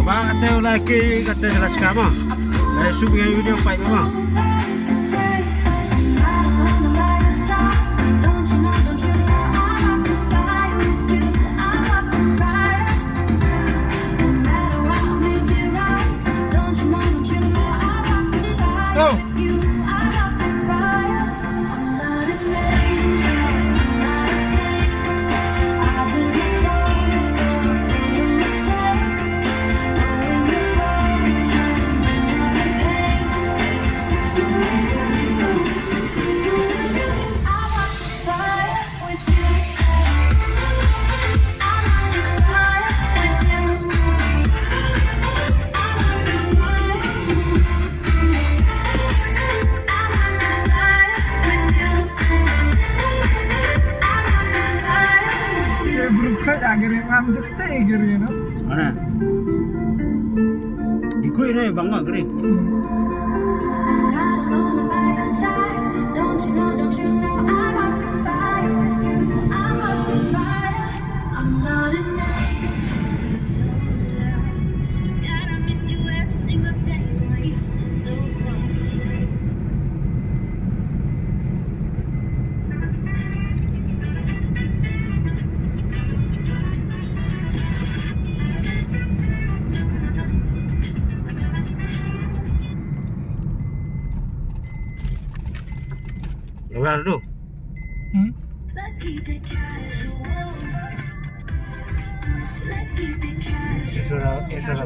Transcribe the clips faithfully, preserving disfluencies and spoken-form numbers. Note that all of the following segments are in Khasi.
Ba kate u la ki kate la skama. La shu video pai ba. Mana? Di kui re bang ma gri. Ewal tu. Hmm? Eso era, eso era.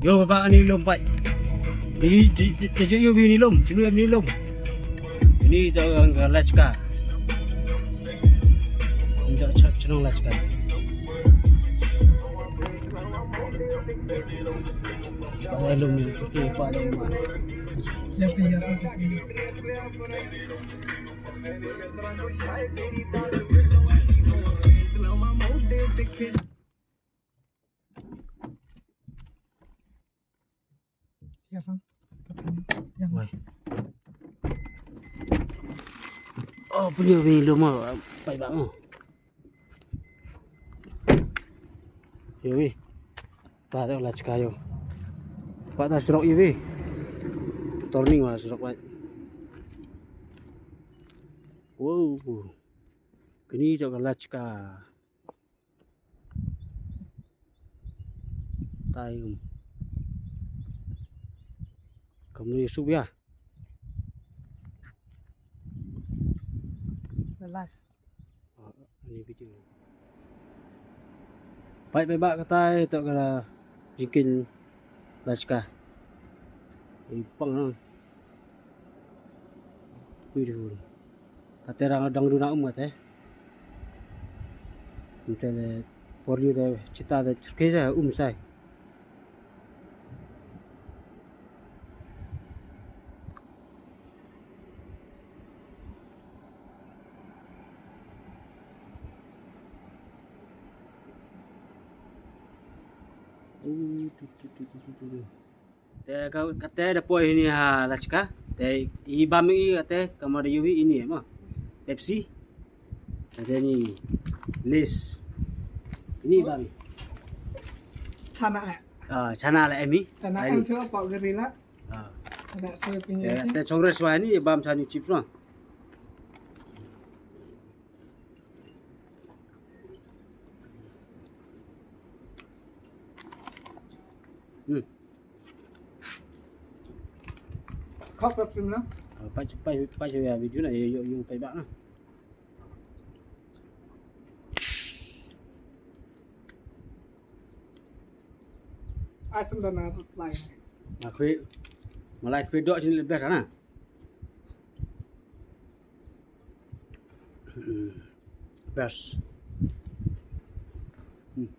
Yo, baba, ni lum, pai. Di, di, di, di, yo, ni lum, sini ni lum. Ini tu orang Lachka. Ini tu cak cenung Lachka. Pak lum ni, cuki pak lum. Ya, ya, ya. Wai. Oh, punya ni lum ah, pai bang. Yo wi. Ta ta Lachka yo. Pat ta surok yo wi. Turning wa surok pat. Wow. Kini ta ka Lachka. Tai kum. Kam ni sup ya. Live. Ah, ini video. Pai pai ba katai to ka jingkin Lachka. Ipang na. Beautiful. Kate rang dang duna um kate. Ute de por yu de chita de churke de um sai. Te ka, kata da poi ini ha Lachka. Te i bam i kata ka ma da yu ini mo. Pepsi. Kata ni Lays. Ini bam. Chana eh. Ah, chana la emi. Chana eh. Chua pau gari la. Ah. Ada soy punya. Te chong res wa ini bam chani chips mo. Hmm. Khop ka film na. Ah, pa pa pa ya video na yo yo pa ba na. Ai sem da na lai. Na khui. Malai khui dok sini lebih sana. Hmm. Best. Hmm.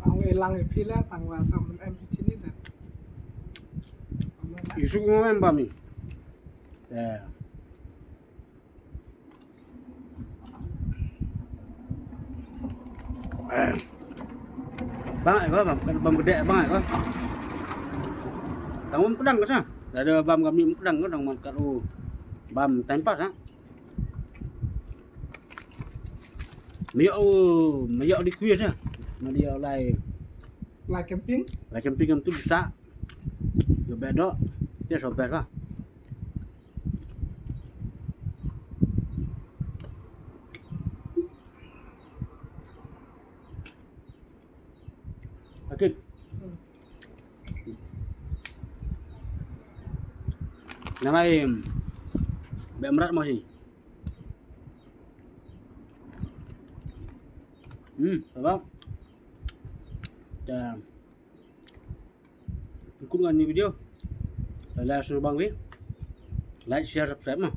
Ang ilang ipila tangwa tamen M P C ni da. Isuk ngam bam ni. Eh. Bang ai ko bam, bam gede bang ai ko. Tang um kedang ka sa. Ada bam kami um kedang ko dang man kat u. Bam time pass ha. Maya u, maya di kuis ha. Maya lai. Lai camping. Lai camping am tu sa. Yo bedo. Dia so best lah. Akit. Namai be mrat mo hi. Hmm, apa? Dah. Kut ngan ni video. Like, share bang wi. Like, share, subscribe ma.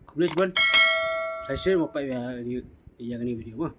Khublei shibun. Sa shisien mo pat ïa, ïa kane ka video mo.